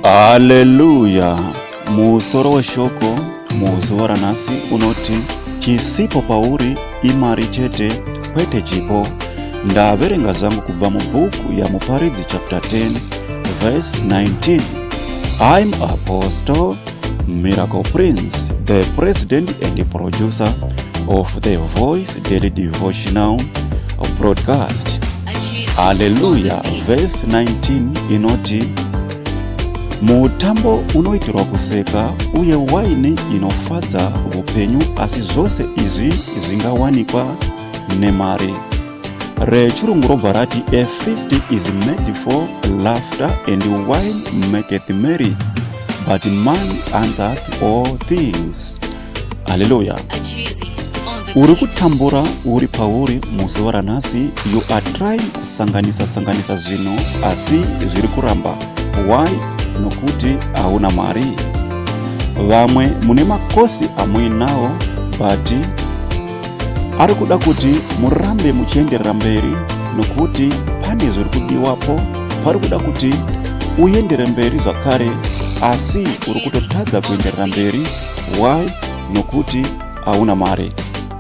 Haleluya! Musoro weshoko muzuva ranhasi unoti chisipo pauri imari chete kwete chipo. Ndaverenga zvangu kubva mubhuku yaMuparidzi chapter 10 verse 19. I'm Apostle Miracle Prince, the president and producer of the Voice Daily Devotional broadcast. Haleluya! Verse 19 inoti mutambo unoitirwa kuseka uye waini inofadza upenyu, asi zvose izvi zvingawanikwa nemari. Rechirungu robva rati, "A feast is made for laughter and wine maketh merry, but money answereth all things." Haleluya! Uri kutambura uri pauri muzuva ranhasi. You are trying kusanganisa sanganisa zvinhu, asi zviri kuramba. Why? Nokuti hauna mari. Vamwe mune makosi amuinawo, but ari kuda kuti murambe muchienderera mberi nokuti pane zviri kudiwapo. Pari kuda kuti uendere mberi zvakare, asi uri kutotadza kuenderera mberi. Why? Nokuti hauna mari.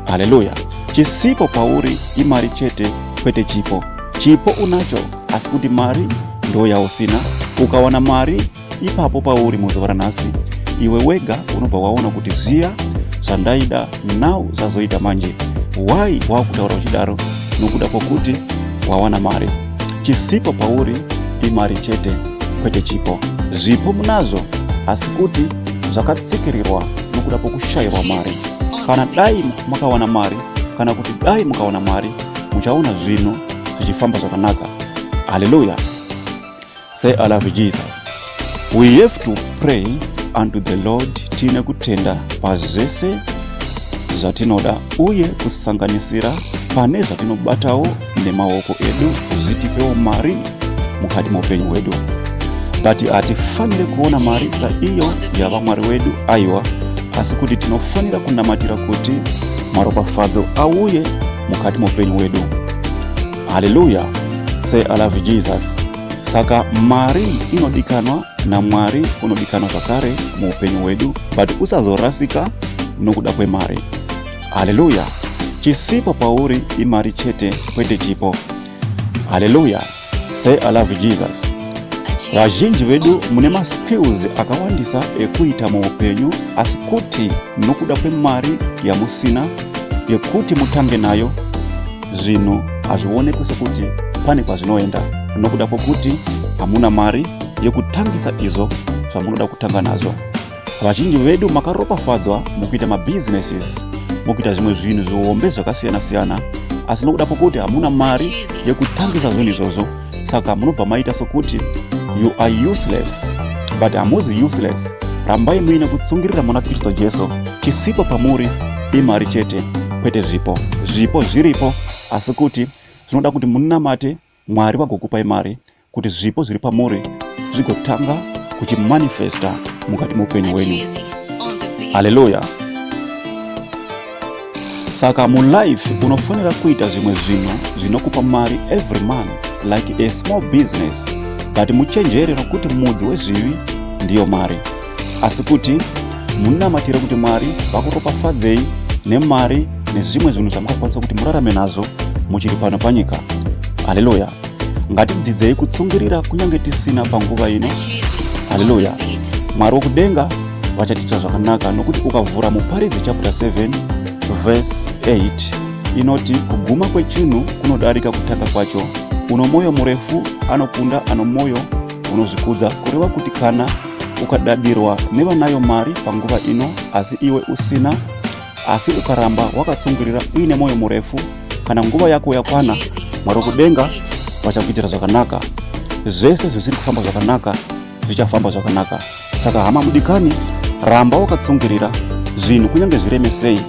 Haleluya! Chisipo pauri imari chete, kwete chipo. Chipo unacho, asi kuti mari ndo yausina. Ukawana mari ipapo pauri muzuva ranhasi, iwe wega unobva waona kuti zviya zvandaida now zvazoita manje. Why wakutaura uchidaro? Nokuda kwokuti wawana mari. Chisipo pauri imari chete, kwete chipo. Zvipo munazvo, asi kuti zvakatsikirirwa nokuda kwokushayirwa mari. Kana dai makawana mari, kana kuti dai mukawana mari, muchaona zvinhu zvichifamba zvakanaka. Haleluya! Say, "I love Jesus." We have to pray unto the Lord tiine kutenda pazvese zvatinoda, uye kusanganisira pane zvatinobatawo nemaoko edu, zvitipewo mari mukati meupenyu hwedu. But hatifaniri kuona mari saiyo yava Mwari wedu, aiwa, asi kuti tinofanira kunamatira kuti maropafadzo auye mukati meupenyu hwedu. Haleluya! Say, "I love Jesus." Saka mari inodikanwa naMwari, unodikanwa zvakare muupenyu hwedu, but usazorasika nokuda kwemari. Haleluya! Chisipo pauri imari chete, kwete chipo. Haleluya! Say, "I love Jesus." Vazhinji vedu mune maskills akawandisa ekuita muupenyu, asi kuti nokuda kwemari yamusina yekuti mutange nayo, zvinhu hazvionekwi sekuti pane kwazvinoenda, nokuda kwokuti hamuna mari yekutangisa izvo zvamunoda kutanga nazvo. Vazhinji vedu makaropafadzwa mukuita mabusinesses, mukuita zvimwe zvinhu zvihombe zvakasiyana-siyana, asi nokuda kwokuti hamuna mari yekutangisa zvinhu izvozvo, saka munobva maita sokuti you are useless. But hamuzi useless. Rambai muine kutsungirira muna Kristu Jesu. Chisipo pamuri imari chete, kwete zvipo. Zvipo zviripo, asi kuti zvinoda kuti munamate Mwari vagokupai mari kuti zvipo zviri pamuri zvigotanga kuchimanifesta mukati meupenyu hwenyu. Haleluya! Saka mulife unofanira kuita zvimwe zvinhu zvinokupa mari every month, like a small business, but muchenjere, nokuti mudzi wezvivi ndiyo mari. Asi kuti munamatire kuti Mwari vakuropafadzei nemari nezvimwe zvinhu zvamungakwanisa kuti murarame nazvo muchiri pano panyika. Haleluya! Ngatidzidzei kutsungirira kunyange tisina panguva ino. Haleluya! Mwari wokudenga vachatiita zvakanaka, nokuti ukavhura Muparidzi chapter 7 verse 8 inoti, "Kuguma kwechinhu kunodarika kutanga kwacho. Uno mwoyo murefu anokunda ano mwoyo unozvikudza." Kureva kuti kana ukadadirwa nevanayo mari panguva ino, asi iwe usina, asi ukaramba wakatsungirira uine mwoyo murefu, kana nguva yako yakwana, Mwari wekudenga vachakuitira zvakanaka. Zvese zvisiri kufamba zvakanaka zvichafamba zvakanaka. Saka hama mudikani, ramba wakatsungirira zvinhu kunyange zvireme sei,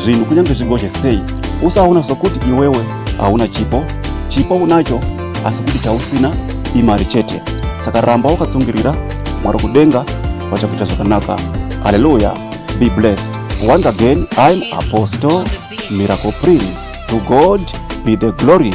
zvinhu kunyange zvigozhe sei. Usaona sokuti iwewe hauna chipo. Chipo unacho, asi kuti chausina imari chete. Saka ramba wakatsungirira, Mwari kudenga vachakuita zvakanaka. Haleluya! Be blessed. Once again, I'm Apostle Miracle Prince. To God be the glory.